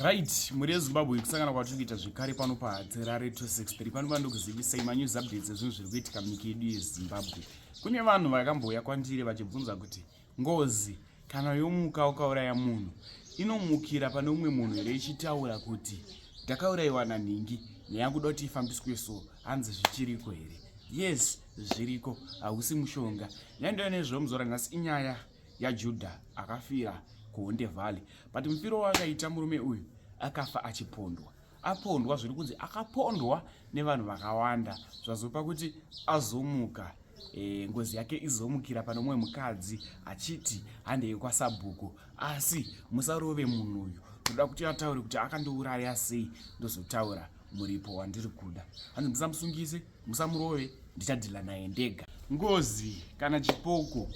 Right, mhuri yeZimbabwe kusangana kwatiri kuita zvekare pano paHatirare 263 pano pandokuzivisai manews updates ezvinhu zviri kuitika munyika yedu yeZimbabwe. Kune vanhu vakambouya kwandiri vachibvunza kuti ngozi kana yomuka ukauraya munhu inomukira pane umwe munhu here ichitaura kuti ndakaurayiwa nanhingi nyaya kuda kuti ifambiswe so hanzi zvichiriko here? Yes, zviriko, hausi mushonga. Nyaya ndoyo nezvomuzora nhasi inyaya yaJudha akafira kuHonde Valley but mufiro waakaita murume uyu akafa achipondwa apondwa zviri kunzi akapondwa nevanhu vakawanda zvazopa kuti azomuka e, ngozi yake izomukira pane umwe mukadzi achiti handei kwasabhuku asi musarove munhu uyu ndoda kuti ataure kuti akandiuraya sei ndozotaura muripo wandiri kuda hanzi musamusungise musamurove ndichadhila naye ndega ngozi kana chipoko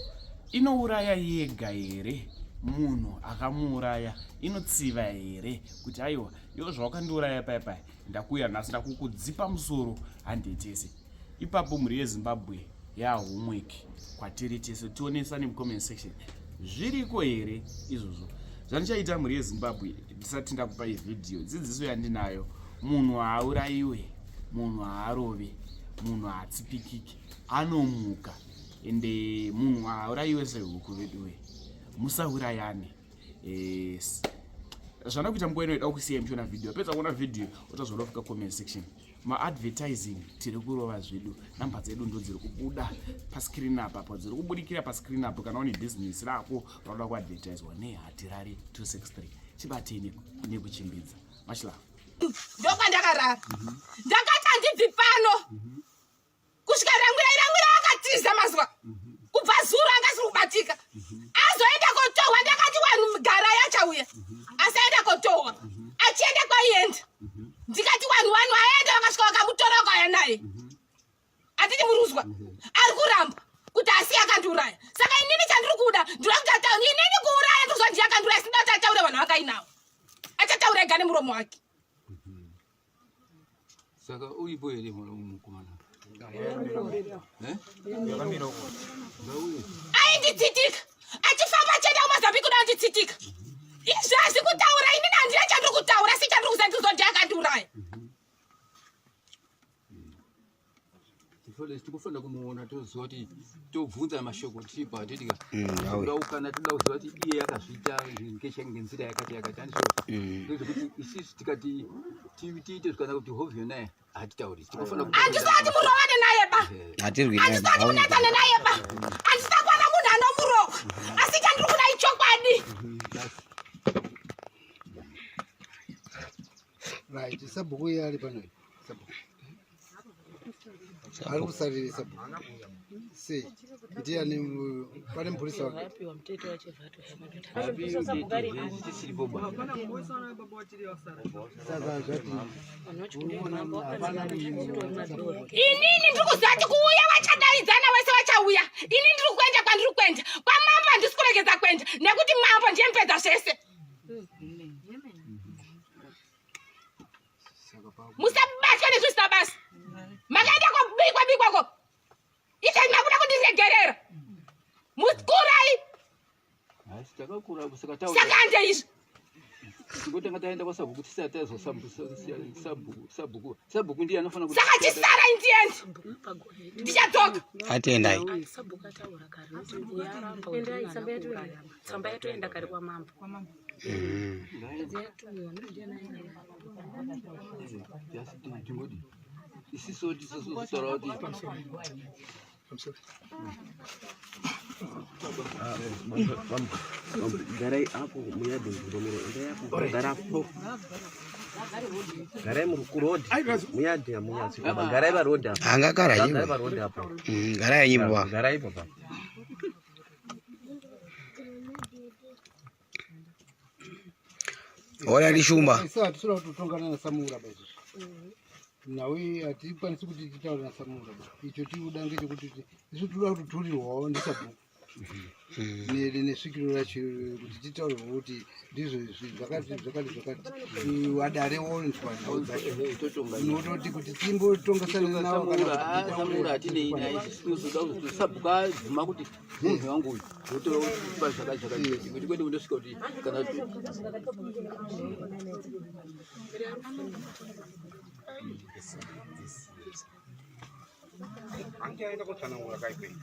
inouraya yega here munhu akamuuraya inotsiva here kuti aiwa iwo zvawakandiuraya paya paya ndakuuya nhasi ndakukudzipa musoro handei tese ipapo mhuri yezimbabwe yahomework kwatiri tese tionesane mucomment section zviriko here izvozvo zvandichaita mhuri yezimbabwe ndisati ndakupai vhidhiyo dzidziso yandinayo munhu haaurayiwe munhu haarove munhu haatsipikiki anomuka ende munhu haaurayiwe sehuku veduwe musaurayane eh, zvanda kuita nguva ino ida kusiya muchiona vhidhiyo apedza kuona vhidhiyo otazoda kufika comment section maadvertising tiri kurova zvedu namba dzedu ndo dziri kubuda pascreen apa apo dziri kubudikira pascreen apo kana une bhizinesi rako rauda kuadvertiswa nehatirari 263 chibatei nekuchimbidza much love ndokwandakarara ndakati handibvi pano kusvika rangwira rangwira akatiza mazuva kubva zuro anga asiri kubatika azoenda kotohwa ndakati wanhu garai achauya asi aenda kotohwa achienda kwaienda ndikati wanhu wanhu aenda vakasvika vakamutora vakauya naye atiti muruzwa ari kuramba kuti asi akandiuraya saka inini chandiri kuda ndinoda kuti ataure inini kuuraya ndozwa ndiye akandiuraya sinoda kuti ataure vanhu vakainawo achataura ega nemuromo wake Saka uripo here mukomana? Eh? Ainditsitika achifamba achienda kumozambique kuda kunditsitika izvi hazi kutaura inini handina chandiri kutaura si chandiri kuziva ndizvo ndiye akandiuraya tikufanira kumuona toziva kuti tobvunza mashoko tiripo hatitika mm, kana toda kuziva kuti iye akazviita ngenzira yakati yakati andizvo mm. ndozvekuti isisu tikati tiite zvikanaka kuti hovyo naye hatitauri handisati murovane naye ba handisati munetsane naye ba handisati kuwana munhu anomurova asi chandiri kuda ichokwadi right sabhuku iye ari pano sabhuku ari kusariri sabhuku sei ndiani pane mupurisa wake saka zvati inini ndiri kuziva kuti kuuya vachadaidzana wese vachauya ini ndiri kuenda kwandiri kuenda kwamambo handisi kuregedza kuenda nekuti mambo ndiye mupedza zvese musabatwa nezvisina basa makaenda kwabikwa bikwa ko izvezvi makuda kundiregerera mukurai saka ande izvi Tikotanga taenda kwasabhuku tisati tazosabhuku sabhuku sabhuku ndiye anofanira saka chisara indiende ndichadzoka atendai sabhuku ataura kare kuti yaramba tsamba yatoenda kare kwamambo isiso tisotaura kuti garai apo muyadhi mvuromero endai apo gara apo garai kuroad muyadhi hamunyatsi garai paroad apo angagara garai paroad apo garai ipo garai ipo pa Ora ndishumba. Isu hatisura kutotongana naSamura ba izvozvo. Nhau iyi hatikwanisi kuti titaure naSamura ba. Icho tiri kuda ngechekuti isu tinoda kutoturirwawo ndisabhuku. Nesvikiro racho kuti titaurirwe kuti ndizvo izvi zvakati zvakati zvakati, wadare wonzwa nhau dzacho, unototi kuti timbotongesana navo kana kuti titaure. Samura hatinei naye, tinozoda kuti sabhuku abvuma kuti munhu wangu uyu, wotora pa zvakati zvakati, kuti kwete kundosvika kuti kana. Andiaenda kutsanangura kaikwei.